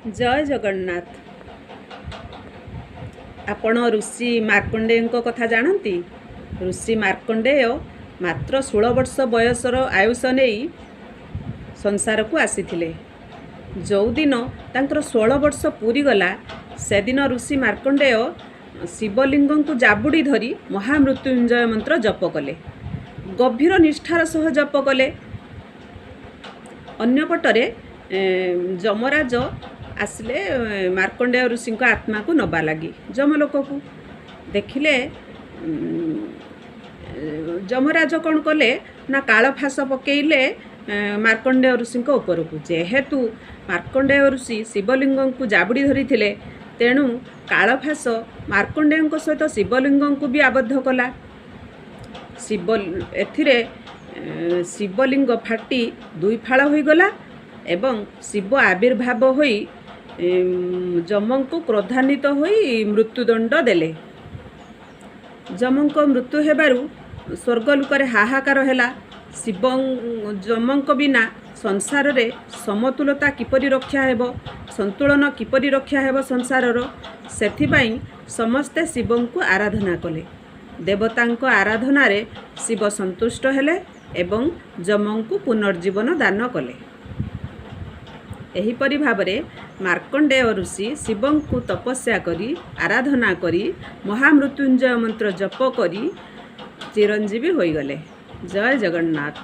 ଜୟ ଜଗନ୍ନାଥ। ଆପଣ ଋଷି ମାର୍କଣ୍ଡେୟଙ୍କ କଥା ଜାଣନ୍ତି? ଋଷି ମାର୍କଣ୍ଡେୟ ମାତ୍ର 16 ବର୍ଷ ବୟସର ଆୟୁଷ ନେଇ ସଂସାରକୁ ଆସିଥିଲେ। ଯେଉଁଦିନ ତାଙ୍କର 16 ବର୍ଷ ପୂରିଗଲା, ସେଦିନ ଋଷି ମାର୍କଣ୍ଡେୟ ଶିବଲିଙ୍ଗଙ୍କୁ ଜାବୁଡ଼ି ଧରି ମହାମୃତ୍ୟୁଞ୍ଜୟ ମନ୍ତ୍ର ଜପ କଲେ। ଗଭୀର ନିଷ୍ଠାର ସହ ଜପ କଲେ। ଅନ୍ୟପଟରେ ଯମରାଜ ଆସିଲେ ମାର୍କଣ୍ଡେୟ ଋଷିଙ୍କ ଆତ୍ମାକୁ ନେବା ଲାଗି ଯମଲୋକକୁ। ଦେଖିଲେ, ଯମରାଜ କ'ଣ କଲେ ନା କାଳଫାଶ ପକେଇଲେ ମାର୍କଣ୍ଡେୟ ଋଷିଙ୍କ ଉପରକୁ। ଯେହେତୁ ମାର୍କଣ୍ଡେୟ ଋଷି ଶିବଲିଙ୍ଗଙ୍କୁ ଜାବୁଡ଼ି ଧରିଥିଲେ, ତେଣୁ କାଳଫାଶ ମାର୍କଣ୍ଡେୟଙ୍କ ସହିତ ଶିବଲିଙ୍ଗଙ୍କୁ ବି ଆବଦ୍ଧ କଲା। ଶିବ ଏଥିରେ ଶିବଲିଙ୍ଗ ଫାଟି ଦୁଇ ଫାଳ ହୋଇଗଲା ଏବଂ ଶିବ ଆବିର୍ଭାବ ହୋଇ ଯମଙ୍କୁ କ୍ରୋଧାନ୍ୱିତ ହୋଇ ମୃତ୍ୟୁଦଣ୍ଡ ଦେଲେ। ଯମଙ୍କ ମୃତ୍ୟୁ ହେବାରୁ ସ୍ୱର୍ଗଲୋକରେ ହାହାକାର ହେଲା। ଶିବ ଯମଙ୍କ ବିନା ସଂସାରରେ ସମତୁଲତା କିପରି ରକ୍ଷା ହେବ, ସନ୍ତୁଳନ କିପରି ରକ୍ଷା ହେବ ସଂସାରର, ସେଥିପାଇଁ ସମସ୍ତେ ଶିବଙ୍କୁ ଆରାଧନା କଲେ। ଦେବତାଙ୍କ ଆରାଧନାରେ ଶିବ ସନ୍ତୁଷ୍ଟ ହେଲେ ଏବଂ ଯମଙ୍କୁ ପୁନର୍ଜୀବନ ଦାନ କଲେ। ଏହିପରି ଭାବରେ ମାର୍କଣ୍ଡେୟ ଋଷି ଶିବଙ୍କୁ ତପସ୍ୟା କରି, ଆରାଧନା କରି, ମହାମୃତ୍ୟୁଞ୍ଜୟ ମନ୍ତ୍ର ଜପ କରି ଚିରଞ୍ଜୀବୀ ହୋଇଗଲେ। ଜୟ ଜଗନ୍ନାଥ।